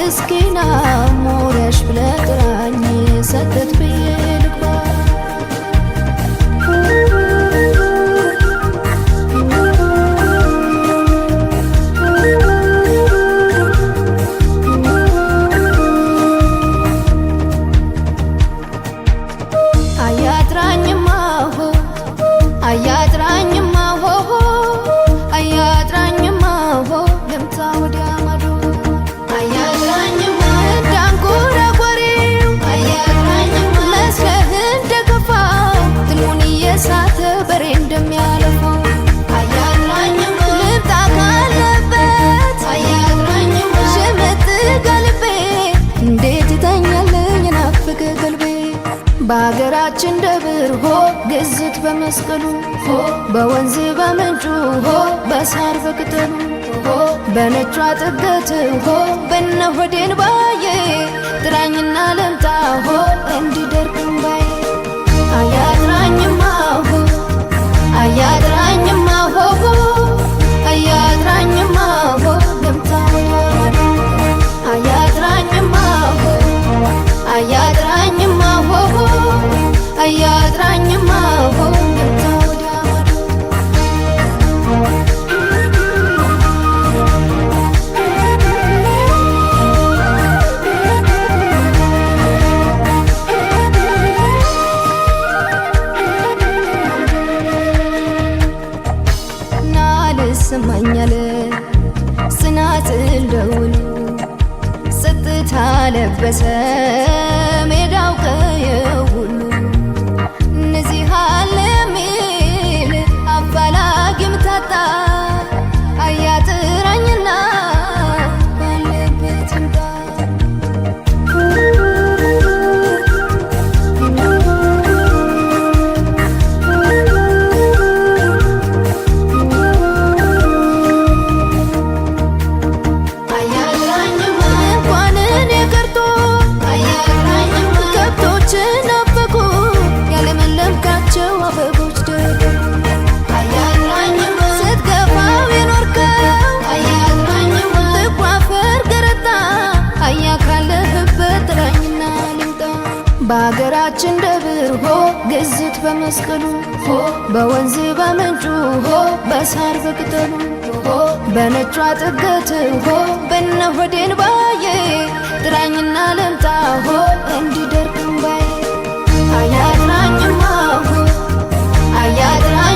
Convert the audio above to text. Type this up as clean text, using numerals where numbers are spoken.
እስኪና ሞረሽ ብለህ ጥራኝ ሰተት ብዬ ልግባ። አያጥራኝማ ሆ፣ አያጥራኝማ ሆ፣ አያጥራኝማ ሆ፣ ልምጣ ወዲያ ማዶ። አያጥራኝማ እንዳንጎራጓሪው፣ አያጥራኝማ መስለህ እንደገፋው፣ ትልሙን እየሳተ በሬ እንደሚያለፋው። አያጥራኝማ ልምጣ ካለበት፣ አያጥራኝማ ሽምጥ ገልቤ እንዴት ይተኛልኝ ናፍቅ ቀልቤ። በሀገራችን ደብር ሆ፣ ግዝት በመስቀሉ ሆ፣ በወንዝ በምንጩ ሆ፣ በሳር በቅጠሉ ሆ፣ በነጯ ጥገት ሆ፣ በነ ሆዴን ባዬ ጥራኝና ልምጣ ሆ፣ እንዲደርቅም ባዬ። አያጥራኝማ ሆ፣ አያጥራኝማ ሆ፣ አያጥራኝማ ሆ፣ ልምጣ ወዲያ ማዶ። አያጥራኝማ ሆ፣ አያጥራኝማ ሆ፣ አያጥራኝማ ሆ፣ ልምጣ ወዲያ ማዶ። ናልሰማኛል ጽናጽል ደውሉ፣ ጸጥታ ለበሰ ሜዳው ቀየው ሁሉ። እነዚህ አለ የሚል አፋላጊም ታጣ፣ አያጥራኝና ባለበት ይምጣ። አያጥራኝማ እንኳን እኔ ቀርቶ፣ አያጥራኝማ ከብቶች ናፈቁ፣ ያለመለምካቸው አበቦች ደረቁ። አያጥራኝማ ስትገፋው የኖርከው፣ አያጥራኝማ ትቋፈር ገረጣ፣ አያ ካለህበት ጥራኝና ልምጣ። በሀገራችን ደብር ሆ፣ ግዝት በመስቀሉ ሆ፣ በወንዝ በምንጩ ሆ፣ በሳር በቅጠሉ ሆ፣ በነጯ ጥገት ሆ፣ በነ ሆዴን ባዬ ጥራኝና ልምጣ ሆ፣ እንዲደርቅም ባዬ። አያጥራኝማ ሆ፣ አያጥራኝማ